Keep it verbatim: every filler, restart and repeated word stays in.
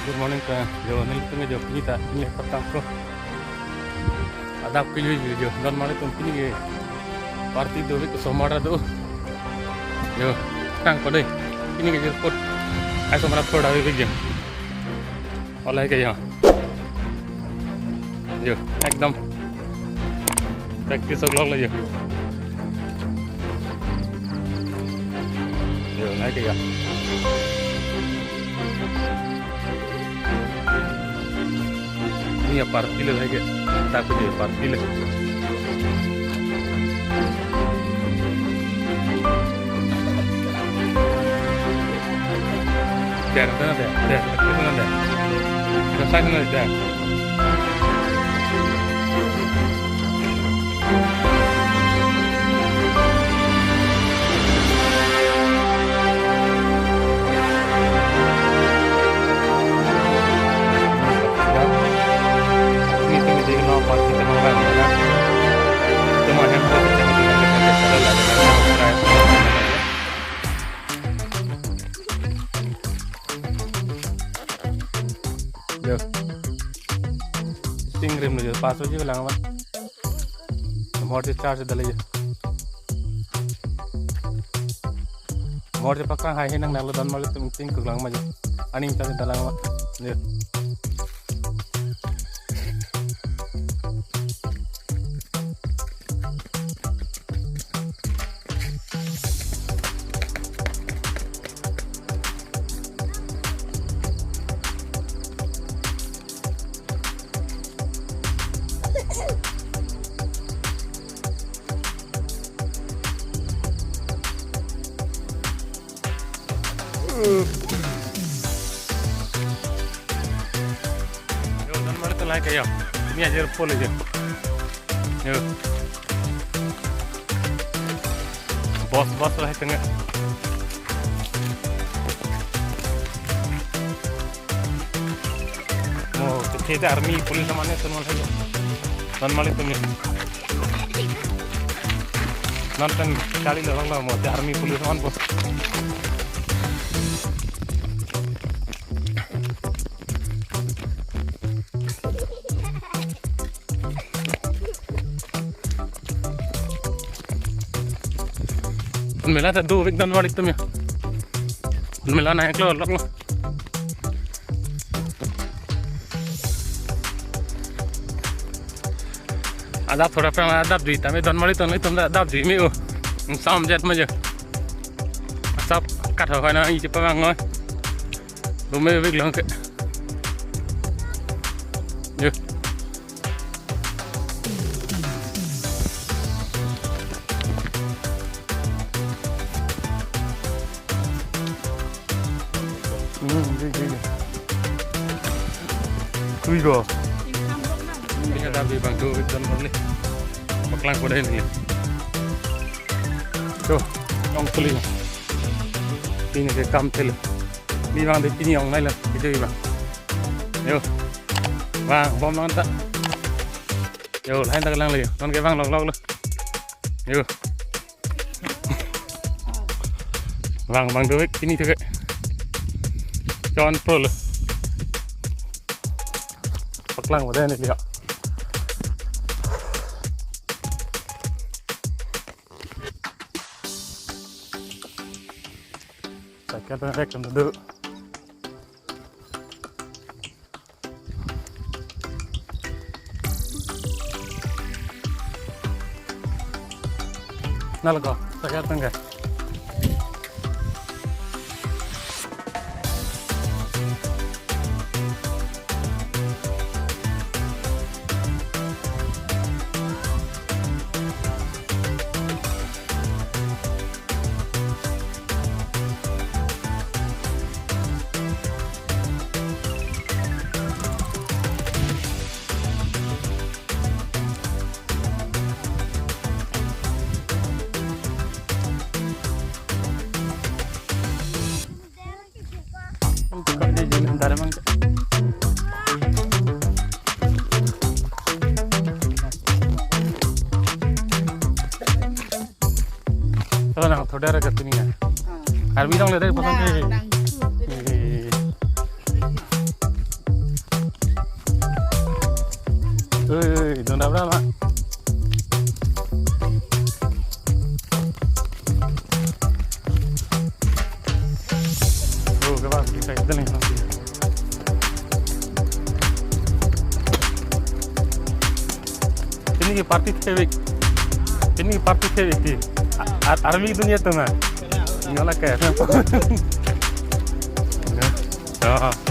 Good morning ka, jo, nelitum jo, pini ta, pini patang pro. Adap ke jo, jo, jo, don mane tum pini ke party do, ke somar do. Jo, tang ko dei. Pini ke jo pot. Ai somar pro da, jo. Olai ke jo. Jo, ekdom practice oklok lo jo. Jo, nai ke jo. Ini ya party lo nai ke. Tak punya party lo. Deh, sana deh, deh, sana deh. Kita sana deh. Jo. Sting rim lo jo, paso ji lang ma. Mor je charge dale jo. Mor je pakang hai hai nang nang lo don mali tum ting kuklang ma jo. Aning charge dalang ma. Jo. Jo, don mali tum lahai ke jo. Ini aja pole jo. Jo. Bos, bos lahai tengah. Mo, kita army, police mana semua lahai. Don mali tum. Nonton kali lo, lo, mo, army, police mana, bos. Mela ta do vek don mali tum ya. Mela na eklo lok lo. Adap thora pang adap dui tame don mali tum, tum adap dui me o. Sam jet ma jo. Sap kat ho na i chepa bang ngoi. Rume big long ke. Jo. Hmm, jo, jo, jo. Tui go. Ini ada bibang tu, don mali. Paklang ko dei ni. Jo, ong puli. Pini ke kam tel. Bibang dei pini ong nai lo. Itu bibang. Jo. Bang, bom nang ta. Jo, lain ta lang lo. Non ke bang lok lok lo. Jo. Bang, bang do vek pini tu ke. Chon pro lo. Paklang ko dei ni lihat. Cycle pen rek kan duduk. Nalo ko, cycle pen ke. Ito nang thoda ra katini ya. Ah. Army dong le dai pasang. Nah, ke. Nang su. Eh. Pini ke party thevek. Pini ke party thevek ti. A-, ar-, army dunia tu ma. Nyola ke. Oh.